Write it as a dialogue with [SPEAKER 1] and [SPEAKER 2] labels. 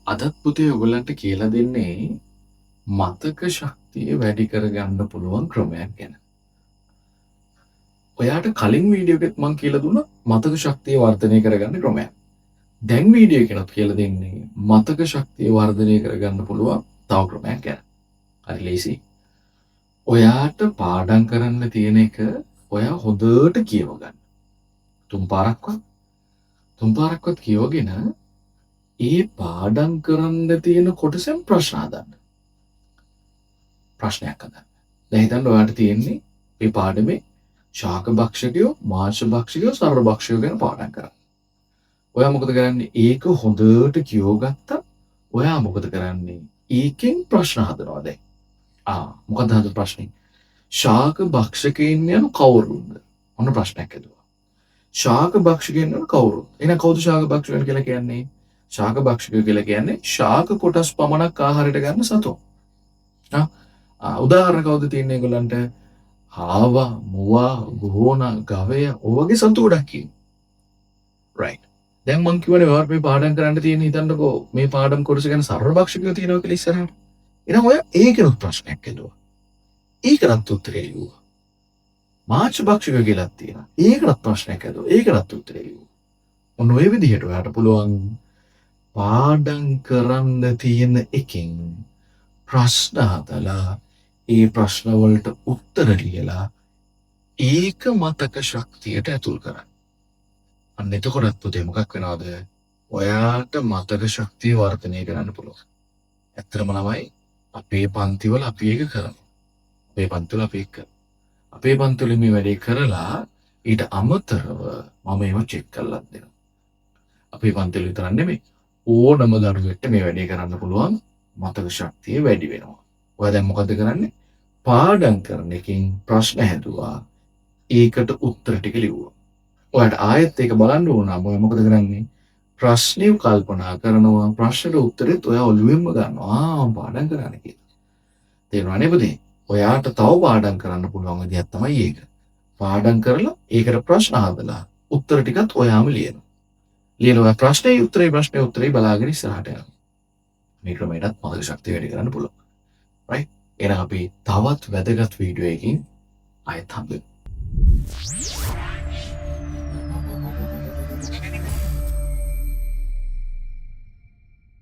[SPEAKER 1] අදත් පුතේ ඔයගොල්ලන්ට කියලා දෙන්නේ මතක ශක්තිය වැඩි කරගන්න පුළුවන් ක්‍රමයක් ගැන. ඔයාට කලින් වීඩියෝ එකෙත් මං කියලා දුන්නා මතක ශක්තිය වර්ධනය කරගන්න ක්‍රමයක්. දැන් වීඩියෝ එකෙනුත් කියලා දෙන්නේ මතක ශක්තිය වර්ධනය කරගන්න පුළුවන් තව ක්‍රමයක් ගැන. හරි ලේසි. ඔයාට පාඩම් කරන්න තියෙන එක ඔයා හොඳට කියව ගන්න. තුන් පාරක්වත් තුන් පාරක්වත් කියවගෙන ඒ පාඩම් කරන්න තියෙන කොටසෙන් ප්‍රශ්න හදන්න. ප්‍රශ්නයක් හදන්න. දැන් හිතන්න ඔයාට තියෙන්නේ මේ පාඩමේ ශාක භක්ෂකයෝ, මාංශ භක්ෂකයෝ, සරල භක්ෂකයෝ ගැන පාඩම් කරන්න. ඔයා මොකද කරන්නේ? ඒක හොඳට කියවගත්තා. ඔයා මොකද කරන්නේ? ඒකෙන් ප්‍රශ්න හදනවා දැන්. මොකද්ද හදන ප්‍රශ්නේ? ශාක භක්ෂකයින් යනු කවුරුන්ද? ඔන්න ප්‍රශ්නයක් ඇදුවා. ශාක භක්ෂකයින් යනු කවුරුන්ද? එහෙනම් කවුද ශාක භක්ෂකයන් කියලා කියන්නේ? ශාක භක්ෂකයෝ කියලා කියන්නේ ශාක කොටස් පමණක් ආහාරයට ගන්න සතුන්. උදාහරණ කවුද තියෙන්නේ ඒගොල්ලන්ට? හාවා, මුවා, ගෝනා, ගවය ඔය වගේ සතු ගොඩක් ඉන්නවා. රයිට්. දැන් මං කියවනේ ඔයාලා මේ පාඩම් කරන්න තියෙන හිතන්නකෝ මේ පාඩම් කොටස ගැන සරල භක්ෂකයෝ තියෙනවා කියලා ඉස්සරහට. එහෙනම් ඔයා ඒකනොත් ප්‍රශ්නයක් ඇදුවා. ඒකටත් උත්තරේ ලිව්වා. මාංශ භක්ෂකයෝ කියලාත් තියෙනවා. ඒකටත් ප්‍රශ්නයක් ඇදුවා. ඒකටත් උත්තරේ ලිව්වා. ඔන්න ඔය විදිහට ඔයාට පුළුවන් පාඩම් කරන්න තියෙන එකෙන් ප්‍රශ්න හදලා ඒ ප්‍රශ්න වලට උත්තර ලියලා ඒක මතක ශක්තියට ඇතුල් කරන්න. අන්න එතකොටත් පුතේ මොකක් වෙනවද? ඔයාට මතක ශක්තිය වර්ධනය කරන්න පුළුවන්. ඇත්තටම ළමයි අපේ පන්තිවල අපි ඒක කරනවා. අපේ පන්තිවල අපි ඒක කරනවා. අපේ පන්තිවල මේ වැඩේ කරලා ඊට අමතරව මම ඒවා චෙක් කරලත් දෙනවා. අපේ පන්තිවල විතරක් නෙමෙයි ඕනම දරුවෙක්ට මේ වැඩේ කරන්න පුළුවන්. මතක ශක්තිය වැඩි වෙනවා. ඔයා දැන් මොකද කරන්නේ? පාඩම් කරන එකෙන් ප්‍රශ්න හැදුවා. ඒකට උත්තර ටික ලිව්වා. ඔයාට ආයෙත් ඒක බලන්න ඕන නම් ඔයා මොකද කරන්නේ? ප්‍රශ්නේ කල්පනා කරනවා. ප්‍රශ්නෙට උත්තරෙත් ඔයා ඔළුවෙන්ම ගන්නවා. මම පාඩම් කරන්නේ කියලා. තේරුණා නේද පුතේ? ඔයාට තව පාඩම් කරන්න පුළුවන් විදිහක් තමයි ඒක. පාඩම් කරලා ඒකට ප්‍රශ්න හදලා උත්තර ටිකත් ඔයාම ලියනවා. ලියලා ඔයා ප්‍රශ්නේ උත්තරේ ප්‍රශ්නේ උත්තරේ බලාගෙන ඉස්සරහට යනවා. මේ ක්‍රමයටත් මතක ශක්තිය වැඩි කරන්න පුළුවන්. රයිට්? එහෙනම් අපි තවත් වැදගත් වීඩියෝ එකකින් ආයෙත් හම්බෙමු.